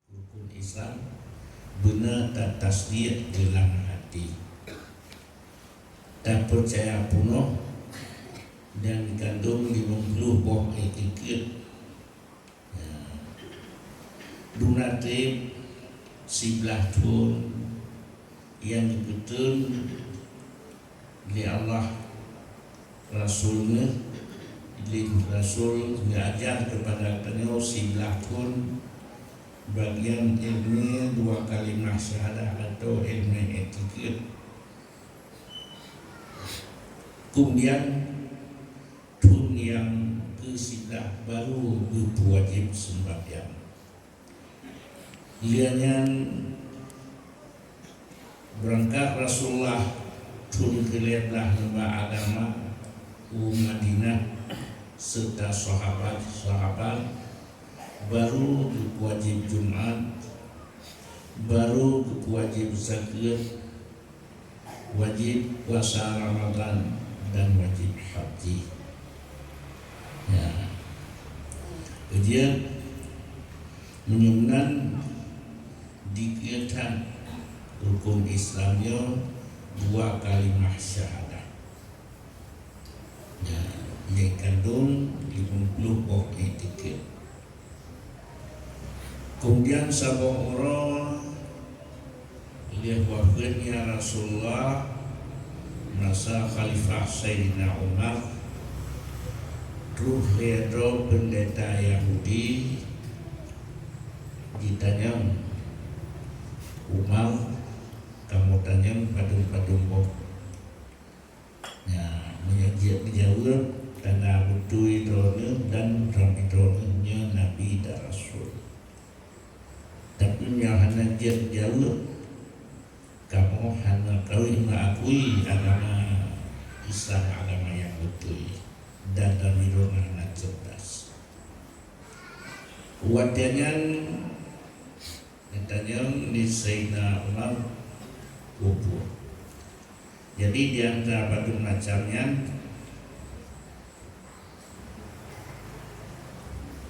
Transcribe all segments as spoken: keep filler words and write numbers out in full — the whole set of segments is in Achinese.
Rukun Islam beuna tatasdiek dalam hati, tapeucaya peunoh, dan dikandong limong ploh boh iktikeuet. Ya. Duna treb siblaih thon nyang geupeutrön lé Allah Rasul Geuh, lé Rasul geuajar keupada tanyoe siblaih thon bagian ileumèe dua kalimah syahadah atau ileumèe iktikeuet. Keumudian thon nyang keusiblaih baru geupeuwajéb seumbahyang. Lheueh nyan beurangkat Rasulullah thon keulhèe blah nibak agama u Madinah seureuta sahabat-sahabat, baru geupeuwajéb Jumat, baru geupeuwajéb zakeuet, wajéb puasa Ramadan dan wajéb haji. Ya. Kemudian meunyoe nan dikeuh that rukun Islam nyoe dua kalimah syahadah. Ya, nyang kandong limong ploh boh iktikeuet. Keumudian saboh uroe lheueh wafeuet Rasulullah, masa khalifah Saidina Umar, troh lheueh droe peundeta Yahudi jitanyong, "Umar, kamoe tanyong padum-padum boh?" Nyan, meunyoe jeuet geujaweueb, tanda beutôi droeneuh dan droeneuh nyoe nabi dan rasul. Tapi meunyoe hana jeuet geujaweueb, kamoe hana kawé meuakui agama Islam, agama nyang beutôi, dan droeneuh hana ceurdas. Watèe nyan, geutanyong lé Saidina Umar, "Peue?" Jadi, di antara padum macam nyan,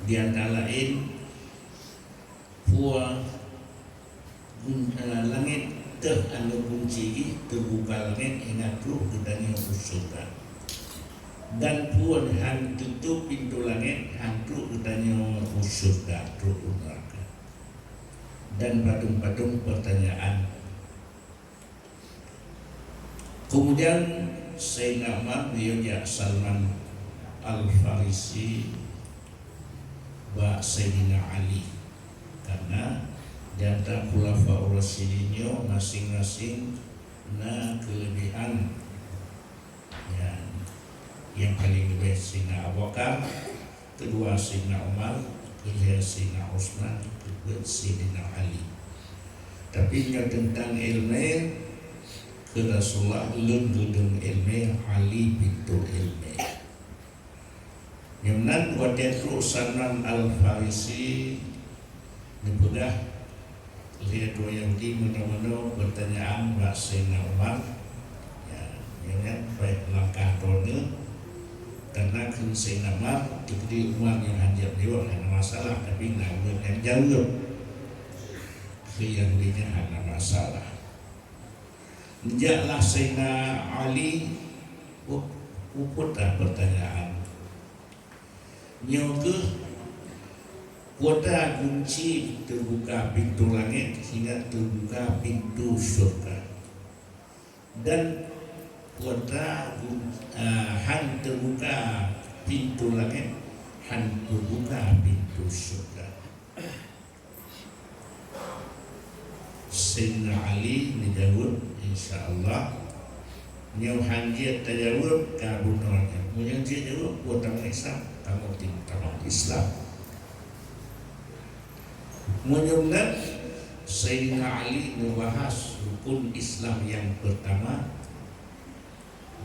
di antara laén, peue gun-, eh, langét teuh aneuk gunci jih, teubuka langét, ingat troh geutanyoe u syeuruga. Dan peue han teutôb pintoe langét, han troh geutanyoe u syeuruga, troh u neuraka. Dan padum-padum peurtanyaan. Keumudian Saidina Umar geuyue jak Salman Al-Farisi bak Saidina Ali, karena di antara Khulafaur Rasyidin nyoe maséng-maséng na keuleubehan. Nyan, nyang paleng leubeh Saidina Abu Bakar, keudua Saidina Umar, keulhèe Saidina Utsman, keupeuet Saidina Ali. Tapi nyoe teuntang ileumèe, kheun Rasulullah, "Lôn reudeueng ileumèe, Ali pintoe ileumèe." Nyoe meunan watèe troh Salman Al-Farisi neupeugah, lheueh droe Yahudi meunoe-meunoe peurtanyaan bak Saidina Umar, ya, nyoe nyan bèk langkah droeneuh, karena kheun Saidina Umar, teukeudi Umar nyoe han jaweueb, hana masalah, tapi na ureueng nyang jaweueb, kheun Yahudi nyan hana masalah. Neujaklah Saidina Ali, oh, peue that peurtanyaan. Nyoe kheueh, peue that gunci teubuka pintoe langét hingga teubuka pintoe syeuruga. Dan peue that gun-, eh, han teubuka pintoe langét, han teubuka pintoe syeuruga. Saidina Ali neujaweueb, "Insya Allah." Nyoe han jeuet tajaweueb ka bunoe nyan. Meunyoe jeuet jaweueb, peue tamong Islam? Tamong tim-, tamong Islam. Meunyoe meunan, Saidina Ali neubahas rukun Islam nyang peurtama,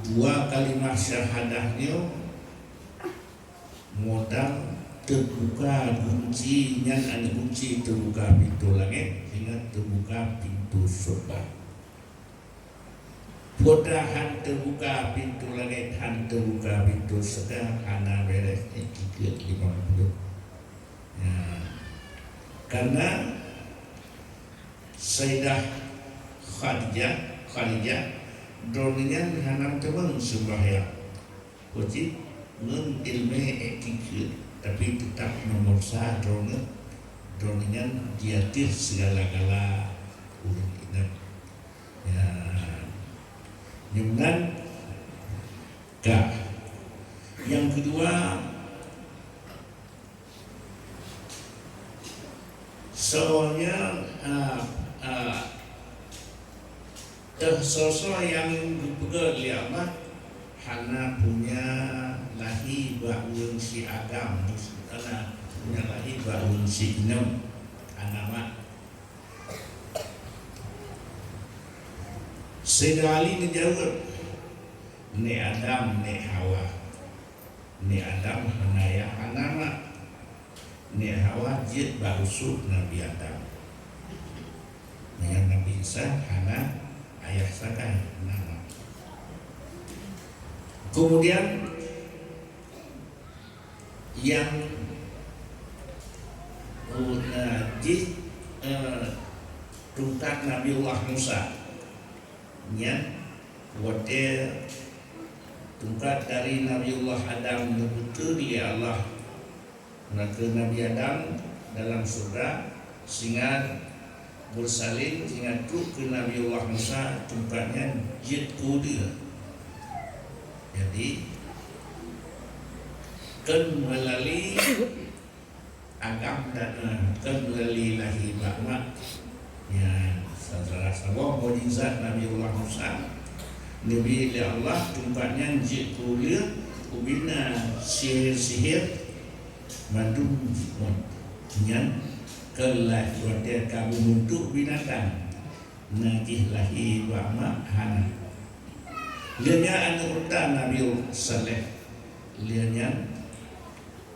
dua kalimah syahadah nyoe, modal teubuka gunci nyan, aneuk gunci teubuka pintoe langét, hingga teubuka pintoe syeuruga. Peue that han teubuka pintoe langét, han teubuka pintoe syeuruga, hana bèrèh, eh, iktikeuet limong ploh. Ya, Karena Sayyidah Khadijah, Khadijah, droeneuh nyan hana teumang seumbahyang. Wajib ngon ilmu etika, tapi tetap nomor sa droeneuh, droeneuh nyan di ateueh segala-gala ureueng inong. Ya, nyoe meunan ka. Yang kedua, soalnya, ah, ah, teuh soe-soe nyang geupeugah lé Allah hana punya lahé bak ureueng si agam, hana punya lahé bak ureueng si inong, hana mak. Saidina Ali neujaweueb, "Nèk Adam, nèk Hawa. Nèk Adam hana yah hana mak. Nèk Hawa jeuet bak rusuk Nabi Adam. Meunyoe Nabi Isa hana ayah sagai, hana mak." Kemudian nyang, eh, jih, eh, tungkat Nabiullah Musa. Nyan watèe tungkat dari Nabiullah Adam neupeutreun lé Allah. Maka Nabi Adam dalam syeuruga singat bersalin, singat trok keu Nabiullah Musa, tungkat nyan jeuet keu dia. Jadi, kon meulalu agam dan, eh, kon meulalu lahé bak mak. Nyan salah saboh mukjizat Nabiullah Musa. Neubi lé Allah tungkat nyan jeuet keu dia, ubena sihir-sihir mandum jimeuet. Nyan kon lahé watèe ka beubeuntuk binatang, na jih lahé bak mak hana. Lheueh nyan aneuk unta Nabi Saleh. Lheueh nyan,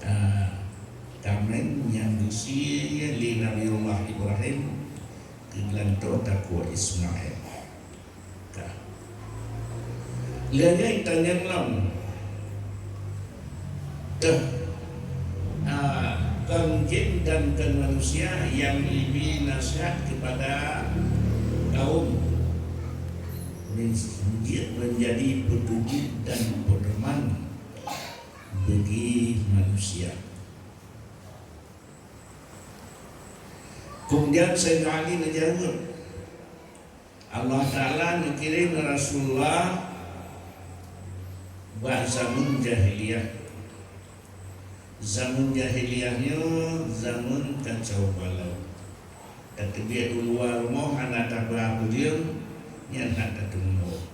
ah, kaméng nyang geusie lé Nabiullah Ibrahim keu geulantoe takue Ismail. Ka. Lheueh nyan tanyong lom. Teuh, ah, kon jin dan kon manusia nyang ibi nasihat kepada kaum men-, menjadi petunjuk dan pedoman bagi manusia. Kemudian Saidina Ali neujaweueb, Allah Ta'ala neukirém Rasulullah bak zaman jahiliyah. Zaman jahiliyah nyoe zaman kacau balau. Tateubiet u luwa rumoh hana taba peudeueng, nyan hana tateumeung.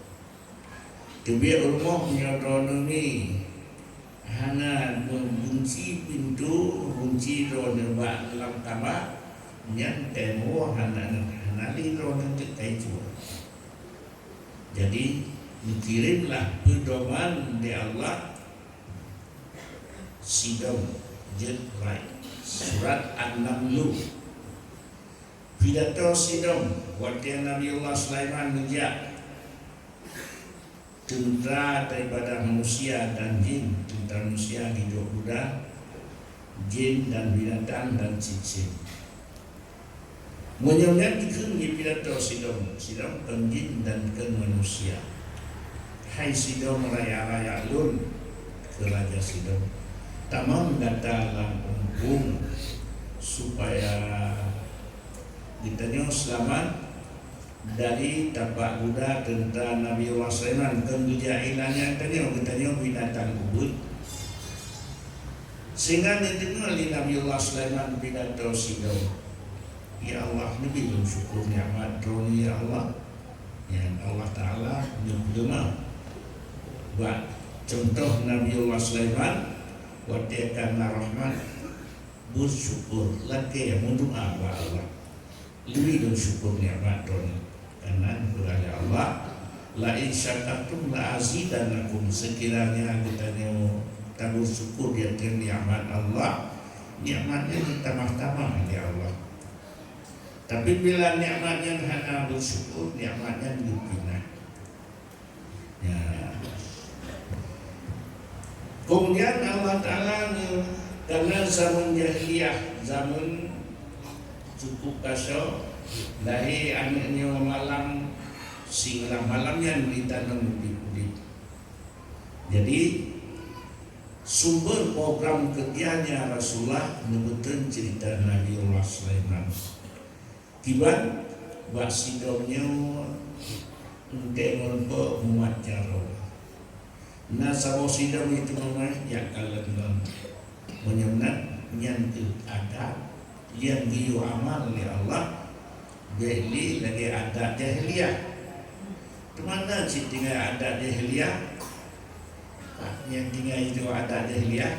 Teubiet u rumoh nyoe droeneuh mi hana meugunci pintoe, gunci droeneuh bak lam kama, nyan teumeung hana, hana lé droeneuh teuk kai cuwa. Jadi, neukirémlah peudoman lé Allah sidom jeuet rai. Surat An-Namlu. Pidato sidom watée Nabiullah Sulaiman neujak teuntra daripada manusia dan jin, teuntra manusia gidok guda, jin dan binatang dan cicém. Meunyoe nyan dikheun jipidato sidom, sidom kon jin dan kon manusia. Hai sidom raya-raya lôn, kheun raja sidom, tamong gata lam umpung supaya geutanyoe seulamat dari tapak guda teuntra Nabi Allah Sulaiman, kon geujak iéleumé tanyoe, geutanyoe binatang ubit. Sehingga neudeungoe lé Nabi Allah Sulaiman pidato sidom, "Ya Allah, neubi lôn syukur nikmat Droeneuh, ya Allah." Nyan Allah Taala neupeuleumah bak cuntoh Nabi Allah Sulaiman watée ka na rahmat, beusyukur, lakée meudoá bak Allah. Leubeh lôn syukur nikmat Droeneuh. Karena geupeugah lé Allah, "La in syakartum la azidannakum." Seukiranya geutanyoe tabeusyukur di ateueh nikmat Allah, nikmat nyan geutamah-tamah lé Allah. Tapi bila nikmat nyan hana beusyukur, nikmat nyan geupinah. Ya. Kemudian Allah Taala nge-, karena zaman jahiliyah, zaman Cukup kasoe, lahé aneuk nyoe malam, singoh malam nyan ditanong udeb-udeb. Jadi, sumber program kerjanya Rasulullah neubeuteun cerita Nabiullah Sulaiman. Kiban bak sidom nyoe eunteuk ngon peuet mumat jaroe. Na saboh sidom itu namanya yak kalon ngon. Meunyoe na nyan keuh adat nyang geuyue amal lé Allah, bék lé lagée adat jahiliyah. Teuma na cit tinggai adat jahiliyah, nyang tinggai itu adat jahiliyah.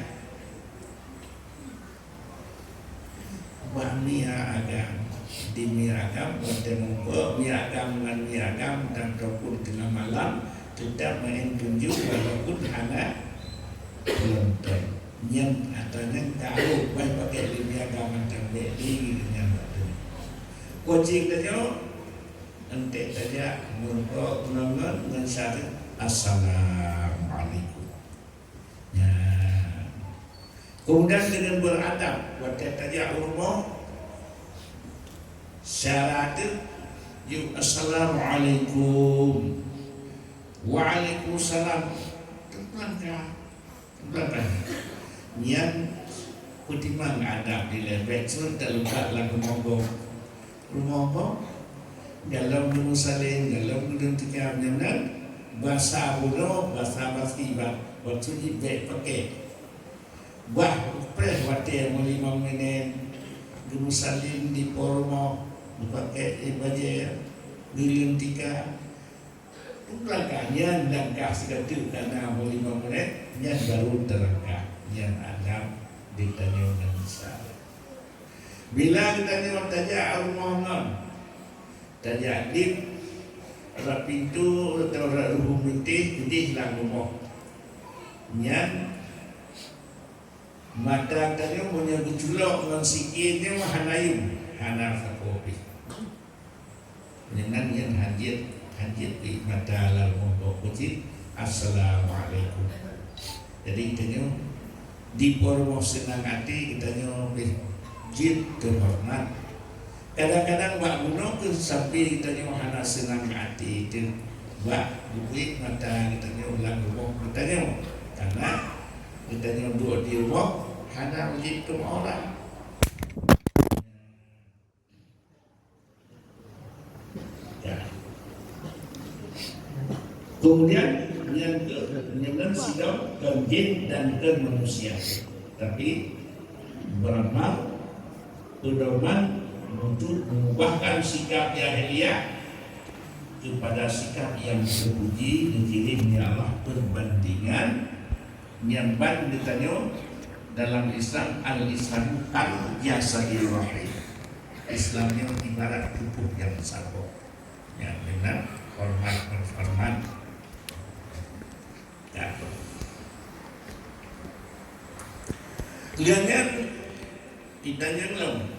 Bak mi agam, di mi agam, watée meukeue mi agam ngon mi agam dan ataupun teungoh malam, teutap maén tunjong walaupun hana penonton. Nyan ata nyan ka rôh, bah pakai di mi agam macam bék di nyan waktu. Kucing tanyoe, eunteuk tajak meurumpok penonton ngon syarat, "Assalamualaikum." Nyan. Kemudian dengan beradab, watée tajak u rumoh, syarat teuh, yuk, "Assalamualaikum." "Waalaikumsalam." Teupeulangka. Teupeulangka. Nyan peutimang adab dilée, bék cot talukat lam rumoh gob. Rumoh gob, golom geumeusaleuem, golom geuleueng tikam, nyan nan basa bunoe, basa basi, ba-, maksud jih bék pakè. Bah preh watée meulimong minét, geumeusaleuem di po rumoh, geupakè bajée, geuleueng tikam. Langkah nyan langkah sigoe teuk ka na meulimong minét, nyan baru teulangkah. Nyan adab geutanyoe manusia. Bila geutanyoe tajak u rumoh ngon tajak dip rot pintoe atawa rot ruhueng bintéh, keudeh lam rumoh, nyan mata tanyoe meunyoe geuculok ngon sikie nyoe hana yum, hana sapeue pih. Meunyoe nyan hana jeuet, hana jeuet pih mata lam rumoh gob cit, "Assalamualaikum." Jadi, geutanyoe di po rumoh seunang até, geutanyoe pih jeuet teuhoreumat. Kadang-kadang bak bunoe keuh sampoe geutanyoe hana seunang até teuh bak geubiet mata geutanyoe lam rumoh geutanyoe. Karena geutanyoe duek di rumoh hana wajéb teuma orang. Ya. Kemudian, nyan keuh, nyan sidom kon jin dan kon manusia. Tapi, beramal, pedoman untuk mengubahkan sikap jahiliyah kepada sikap yang terpuji, dikirim ya Allah perbandingan nyang ban geutanyoe dalam Islam, al-Islamu kal jasadil wahid. Islam nyoe ibarat tuboh nyang saboh. Nyang meunan hormat menghormat. Ya. Lheueh nyan, geutanyoe lom,